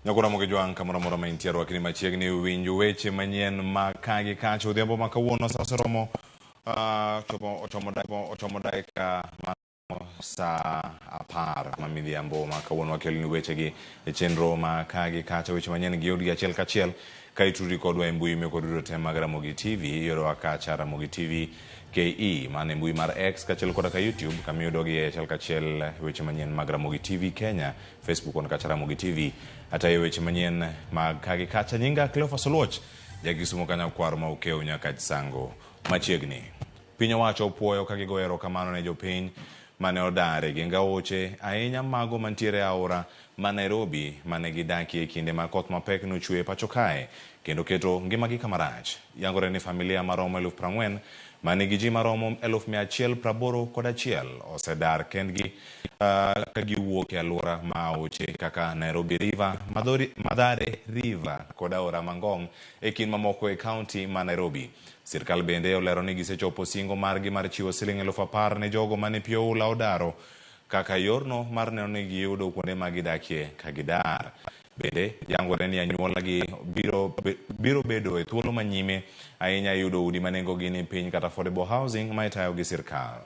Nyakora Ramogi Jwang' kamoro amora ma intie rwakni machiegni winj weche manyien ma ka gi kacha odhiambo ma kawuono sa oseromo chopo ochomo dakika ma saa 10 ma midhiambo ma kawuono wakeloni wechegi e chenro ma ka gi kacha weche manyien gi yudgi achiel kachiel ka itudri kodwa e mbui mekwa duto te mag Ramogi TV iyudowa kacha Ramogi TV KE mano e mbui mar X kaachiel koda ka YouTube kama iyudogi e achiel kachiel weche manyien mag Ramogi TV Kenya Facebook on kacha Ramogi TV atayo weche manyien mag ka gi kacha nyinga Cleophas Oluoch jakisumo kanyakwar ma Okew nyaka Sango machiegni. Piny owacho opuoyo ka gigoyo erokamano ne jopiny mane odar e geng aoche ahinya mago mantiere e aora ma Nairobi mane gidakie kinde ma koth mapek nochwe pacho kae kendo keto ngimagi kama rach. Yangore ni familia maromo 40,000 manigi ji maromo 181,000 osedar kendgi ka giwuok e aluora ma aoche kaka Nairobi River, Mathare River kod aora Mangong e kind mamoko e kaunti ma Nairobi. Sirkal bende olero ni gisechopo singo margi mar chiwo siling 10,000 ne jogo mane pi oula odaro kaka yorno mar neno ni giyudo kuonde ma gidakie ka gidar. Bende yangore ni anyuola gi biro bedo e thuolo manyime ahinya yudo udi ma nengogi ni piny kata affordable housing ma itayo gi sirkal.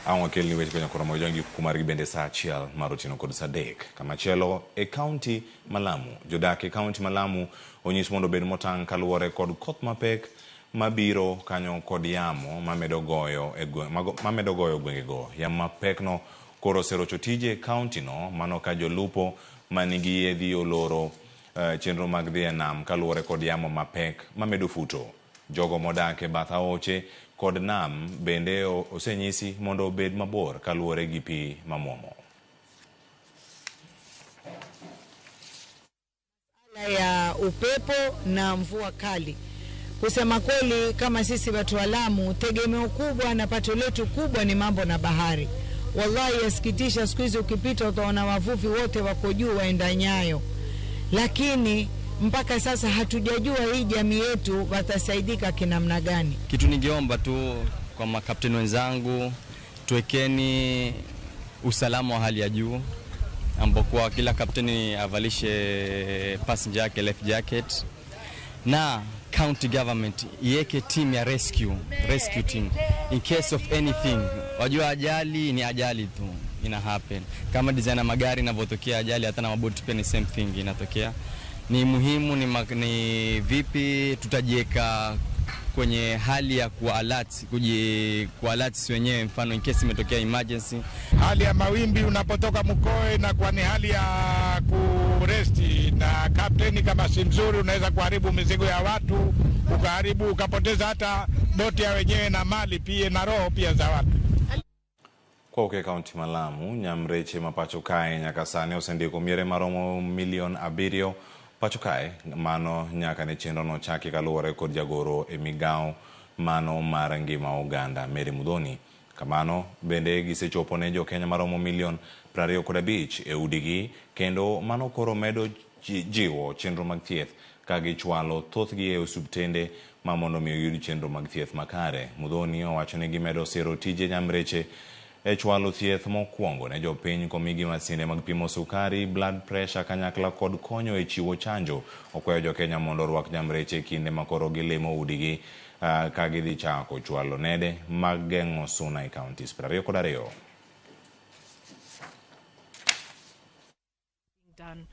Ang' wakelni weche konya koro mojo gi kuku margi bende saa 1 mar otieno kod saa 3. Kamachielo e kaunti ma Lamu, jodak e kaunti ma Lamu onyis mondo obed motang' kaluwore kod koth mapek mabiro kanyo kod yamo mamedo goyo e mamedo goyo gwengego. Yamo mapekno koro oserocho tije e kaunti no mano ka jolupo manigi yiedhi oloro chenro mag dhi e nam kaluwore kod yamo mapek mamedo futo. Jogo modak e bath aoche kod nam bende osenyisi mondo obed mabor kaluwore gi pi mamuomo. Ya upepo na mvua kali. Kusema kweli, kama sisi watu wa Lamu, tegemeo kubwa na pato letu kubwa ni mambo na bahari. Wallahi yasikitisha, siku hizi ukipita utaona wavuvi wote wako juu waenda Nyayo, lakini mpaka sasa hatujajua hii jamii yetu watasaidika kinamna gani. Kitu ningeomba tu kwa makapteni wenzangu, tuwekeni usalama wa hali ya juu, ambapo kila kapteni avalishe passenger yake life jacket, na county government iweke team ya rescue team in case of anything. Wajua ajali ni ajali tu, ina happen. Kama design ya magari inavyotokea ajali, hata na maboti pia ni same thing inatokea. Ni muhimu ni vipi tutajiweka kwenye hali ya kuwa alert, kuwa alert si wenyewe, mfano in case imetokea emergency. Hali ya mawimbi unapotoka Mkoe na kwa ni hali ya kuresti, na kapteni kama si mzuri unaweza kuharibu mizigo ya watu, ukaharibu ukapoteza hata boti ya wenyewe na mali pia na roho pia za watu. Kwa uke kaunti ma Lamu, nyamreche ma pacho kae nyaka sani osendiko miere maromo milion 7 pacho kae, mano nyaka ne chenro no chaki kaluwore kod jagoro e migao mano mar ngima oganda Mary Muthoni. Kamano bende gisechopo ne jokenya maromo milion 25 e udigi, kendo mano koro medo jiwo chenro mag thieth ka gichwalo thothgi e osiptende ma mondo mi oyud chenro mag thieth makare. Muthoni owacho ni gimedo siro tije nyamreche e chwalo thieth mokwongo ne jopiny komigi masinde mag pimo sukari, blood pressure kanyakla kod konyo e chiwo chanjo. Okwayo jokenya mondo orwak nyamreche kinde ma koro gilimo udigi ka gidhi chako chwalo nede mag geng'o suna e counties 22. Done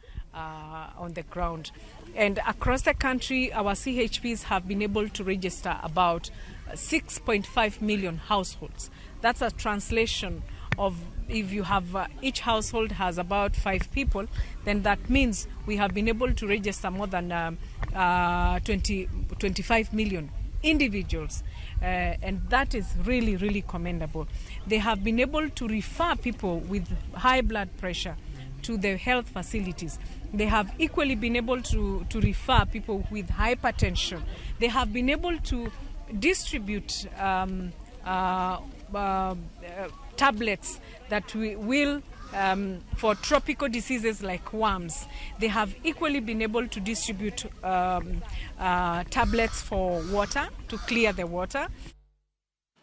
on the ground. And across the country, our CHPs have been able to register about 6.5 million households. That's a translation of if you have each household has about 5 people, then that means we have been able to register more than 25 million individuals, and that is really, really commendable. They have been able to refer people with high blood pressure to the health facilities. They have equally been able to refer people with hypertension. They have been able to distribute tablets that we will for tropical diseases like worms. They have equally been able to distribute tablets for water, to clear the water.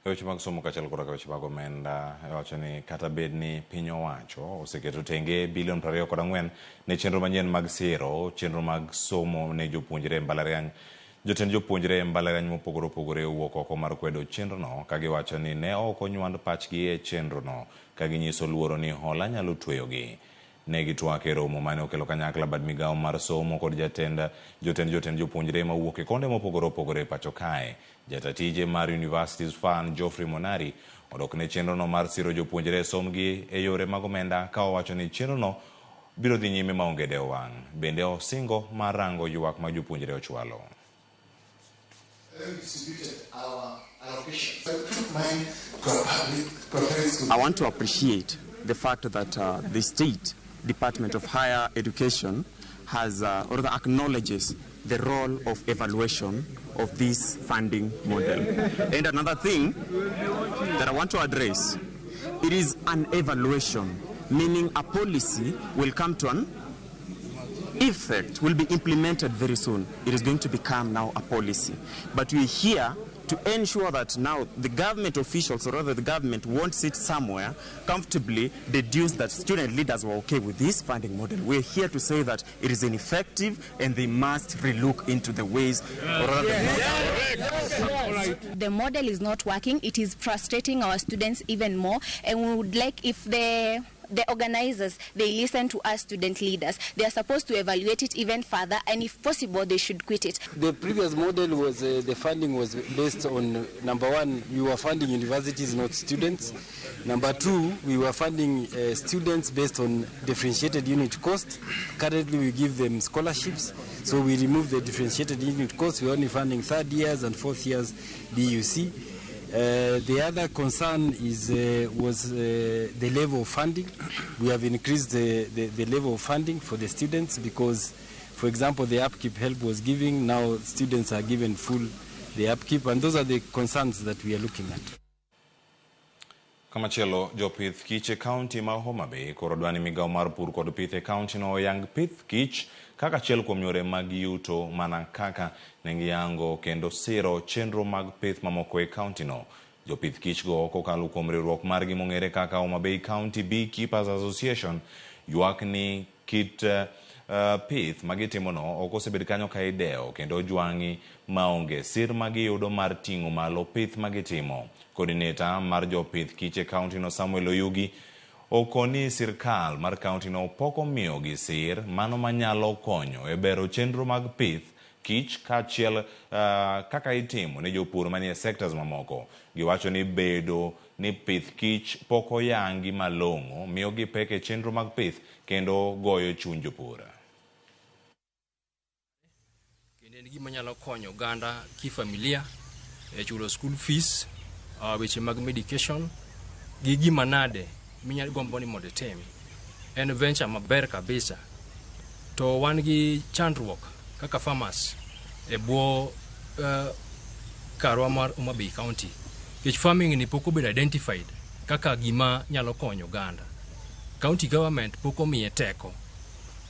E weche mag somo kaachiel koda weche mag omenda iwacho ni kata bed ni piny owacho oseketo tenge bilion 24 ne chenro manyien mag siro chenro mag somo ne jopuonjre e mbalariany. Jotend jopuonjre e mbalariany mopogore opogore owuok oko mar kwedo chenrono ka giwacho ni ne ok onywand pachgi e chenrono ka ginyiso luoro ni hola nyalo tweyogi. Ne gitwak e romo mane okelo kanyakla bad migawo mar somo kod jatend jotend jotend jopuonjre mawuok e konde mopogore opogore e pacho kae. Jata tije mar Universities Fund Geoffrey Monari odok ne chenrono mar siro jopuonjre e sombgi e yore mag omenda ka owacho ni chenrono biro dhi nyime maonge dewo wang'. Bende osingo mar rango ywak ma jopuonjre ochwalo. I want to appreciate the fact that the State Department of Higher Education has, or rather acknowledges the role of evaluation of this funding model. And another thing that I want to address, it is an evaluation, meaning a policy will come to an effect, will be implemented very soon. It is going to become now a policy. But we're here to ensure that now the government officials, or rather the government, won't sit somewhere comfortably deduce that student leaders were okay with this funding model. We're here to say that it is ineffective and they must relook into the ways, or rather the model. The model is not working. It is frustrating our students even more, and we would like if the organizers, they listen to us student leaders. They are supposed to evaluate it even further, and if possible, they should quit it. The previous model was, the funding was based on, number one, we were funding universities, not students. Number two, we were funding students based on differentiated unit cost. Currently, we give them scholarships, so we remove the differentiated unit cost. We're only funding third years and fourth years BUC. The other concern is was the level of funding. We have increased the level of funding for the students because, for example, the upkeep help was giving. Now students are given full the upkeep, and those are the concerns that we are looking at. Kamachielo, jopith kich e kaunti ma Homa Bay koro dwa ni migawo mar pur kod pith e kaunti no oyang pith kich kaka achiel kuom yore mag yuto mana kaka ne giyango kendo siro chenro mag pith mamoko e kaunti no. Jopith kich go kokalo kuom riwruok margi mong'ere kaka Homa Bay County Beekeepers Association ywak ni kit pith magitimono ok osebed kanyo ka idewo kendo ojwang'i maonge sir magiyudo mar ting'o malo pith magitimo. Coordinator mar jopith kich e kaunti no Samuel Oyugi okoni sirkal mar kaunti no pok omiyogi sir mano manyalo konyo e bero chenro mag pith kich kaachiel kaka itimo ne jopur manie sectors mamoko. Giwacho ni bedo ni pith kich pok oyangi malong'o miyogi pek e chenro mag pith kendo goyo chuny jopur. Kendo en gima nyalo konyo oganda kifamilia e chulo school fees, weche mag medication gi gima nade minyalo gombo ni mondo itim. En venture maber kabisa. To wan gi chandruok kaka farmers e bwo karwa mar Homa Bay County. Nikech farming ni pok obedo identified kaka gima nyalo konyo oganda. County government pok omiye teko.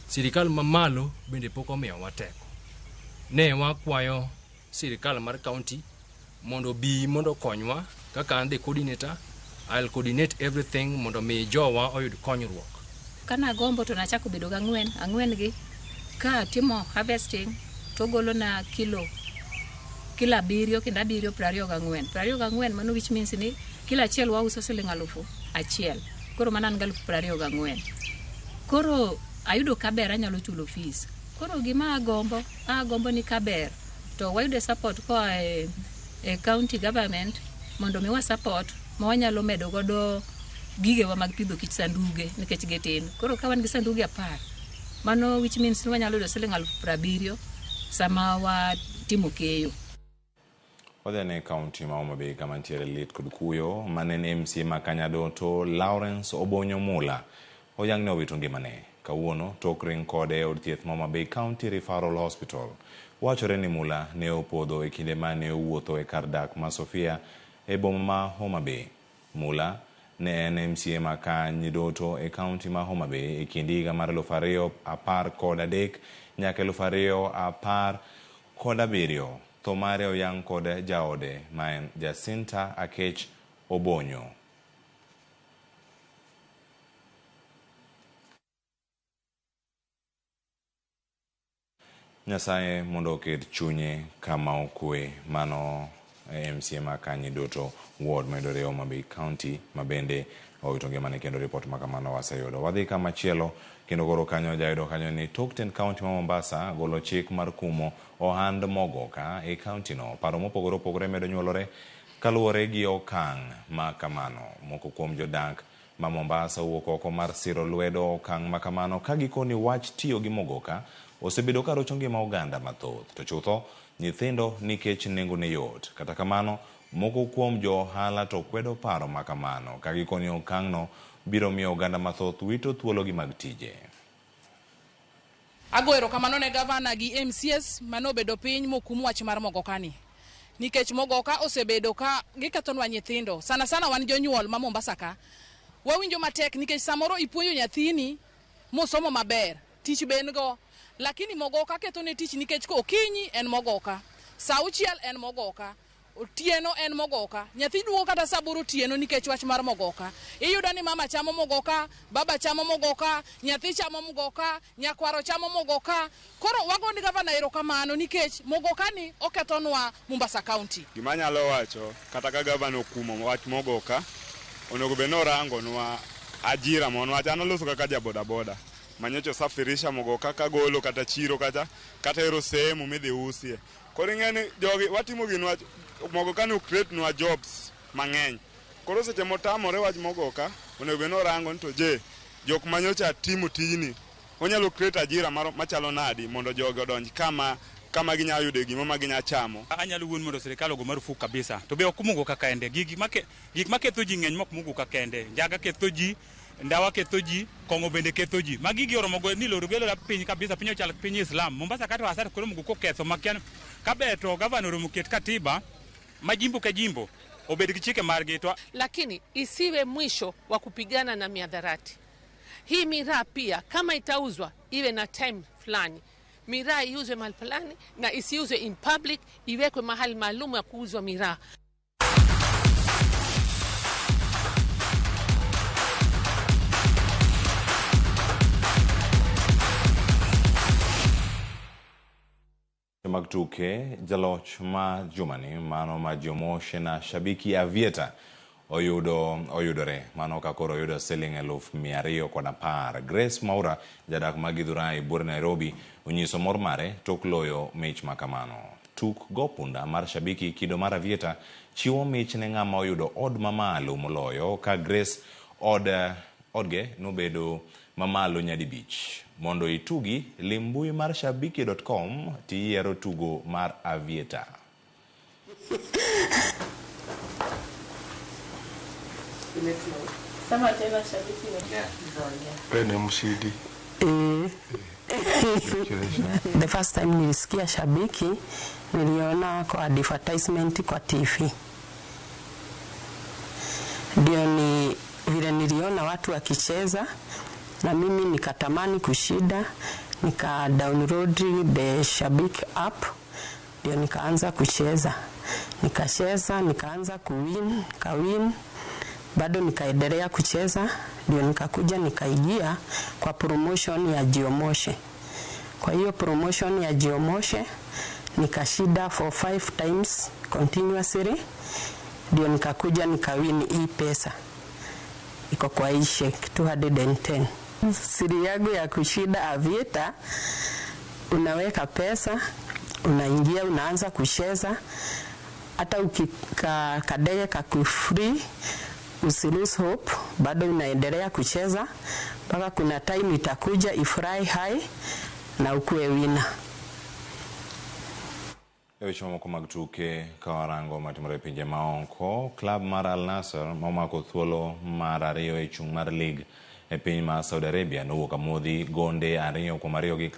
Sirikal mamalo bende pok omiyowa teko. Ne wakwayo sirikal mar county mondo obi mondo okonywa kaka an the coordinator. I'll coordinate everything mondo mi jowa oyud konyruok. Kana gombo to nachako bedo gi ang'wen gi ka timo harvesting to golo na kilo 7 kendo 7 24. 24 mano which means ni kilo achiel wauso siling 1,000. Koro mano an gi 24,000. Koro ayudo kaber anyalo chulo fees. Koro gima agombo ni kaber to wayude support koa e county government mondo miwa support ma wanyalo medo godo gigewa mag pidho kich sanduge nikech gitin. Koro ka wan gi sanduge 10 mano which means ni wanyalo yudo siling 70,000 sama watimo keyo. Wadhi ne kaunti ma Homa Bay kama nitiere lit kod kuyo mane en MCA ma Kanyadoto Lawrence Obonyo Mula oyang ne owito ngimane kawuono tok ring kode e od thieth ma Homa Bay County Referral Hospital. Wachore ni Mula ne opodho e kinde mane owuotho e kar dak ma Sofia e boma ma Homa Bay. Mula Ne en MCA ma Kanyidoto e kaunti ma Homa Bay e kind higa mar 2013 nyaka 2017. Tho mare oyang kod jaode ma en Jacinta Akech Obonyo. Nyasaye mondo oket chunye kama okwe. Mano MCA ma Kanyidoto ward mayudore Homa Bay County ma bende owito ngimane kendo ripot ma kamano waseyudo. Wadhi kama chielo kendo koro kanyo jayudo kanyo ni tok tend county ma Mombasa golo chik mar kumo ohand mogoka e county no. Paro mopogore opogore medo nyuolore kaluwore gi okang' ma kamano. Moko kuom jodak ma Mombasa owuok oko mar siro lwedo okang' ma kamano ka gikoni wach tiyo gi mogoka osebedo ka rocho ngima oganda mathoth, to chutho nyithindo nikech nengone yot. Kata kamano, moko kuom jo ohala to kwedo paro ma kamano ka gikoni okang'no biro miyo oganda mathoth wito thuologi mag tije. Ago erokamano ne gavana gi MCS manobedo piny mokum wach mar mogoka ni. Nikech mogoka osebedo ka gikethonwa nyithindo. Sana sana wan jonyuol ma Mombasa ka. Wawinjo matek nikech samoro ipuonjo nyathini mosomo maber, tich be en go. Lakini mogoka ketho ne tich nikech kokinyi en mogoka, saa auchiel en mogoka, otieno en mogoka. Nyathi duogo kata saa aboro otieno nikech wach mar mogoka. Iyudo ni mama chamo mogoka, baba chamo mogoka, nyathi chamo mogoka, nyakwaro chamo mogoka. Koro wago ni gavana erokamano nikech mogoka ni okethonwa Mombasa County. Gima anyalo wacho kata ka gavana okumo wach mogoka, onego bed ni orangonwa ajira moro niwach an aloso kaka ja bodaboda manyocha safirisha mogoka kagolo kata chiro kacha kata ero sehemu midhi usie. Koro ing'e ni jogi watimo gini niwach mogoka ni create nwa jobs mang'eny. Koro seche motamore wach mogoka, onego bed ni orango ni to je, jok manyocha timo tijni onyalo create ajira machalo nadi mondo jogi odonj kama ginyalo yude gimo ma ginya chamo. Anyalo wuon mondo sirikal ogo marufuk kabisa. To be ok mogoka kende. Gik maketho ji ng'eny mok mogoka kende. Njaga ketho ji, ndawa ketho ji, kong'o bende ketho ji. Magi gi oromo go ni loro gelo piny kabisa, piny ochal piny Islam. Mombasa kata asar koro mogo koketho makian. Kaber to gavana oromo ket katiba ma jimbo ka jimbo obed gi chike margi to. Lakini isiwe mwisho wa kupigana na mihadarati. Hii miraa pia kama itauzwa iwe na time fulani. Miraa iuzwe mahali fulani na isiuzwe in public, iwekwe mahali maalum ya kuuzwa miraa. Mag tuke, jaloch ma jumani mano ma Jomoshe na Shabiki Avieta oyudore mano ka koro oyudo siling 210,000. Grace Maura jadak ma Githurai buore Nairobi onyiso mor mare tok loyo mich makamano. Tuk go punda mar Shabiki kido mar Avieta chiwo mich ne ng'ama oyudo od mamalo moloyo ka Grace odge nobedo mamalo nyadibich. Mondo itugi, lim mbui mar shabiki.com tiyiero tugo mar Avieta. The first time nilisikia Shabiki niliona kwa advertisement kwa TV. Ndio ni vile niliona watu wakicheza na mimi nikatamani kushinda, nika download the Shabiki app, ndio nikaanza kucheza. Nikacheza, nikaanza kuwin, kawin. Bado nikaendelea kucheza, ndio nikakuja nikaingia kwa promotion ya Jiomoshe. Kwa hiyo promotion ya Jiomoshe nikashinda for 5 times continuously, ndio nikakuja nikawin hii pesa. Iko kwa hii check 210. Siri yangu ya kushinda Avieta, unaweka pesa, unaingia, unaanza kucheza. Hata ukikadege kakufree, usilose hope, bado unaendelea kucheza mpaka kuna time itakuja ifry high na ukue winner. Weche mamoko mag tuke ka warango matimore e pinje maoko, klab mar Al Nassr momako thuolo mar 2 e chung' mar league e piny ma Saudi Arabia nowuok amodhi gonde 2-2 gi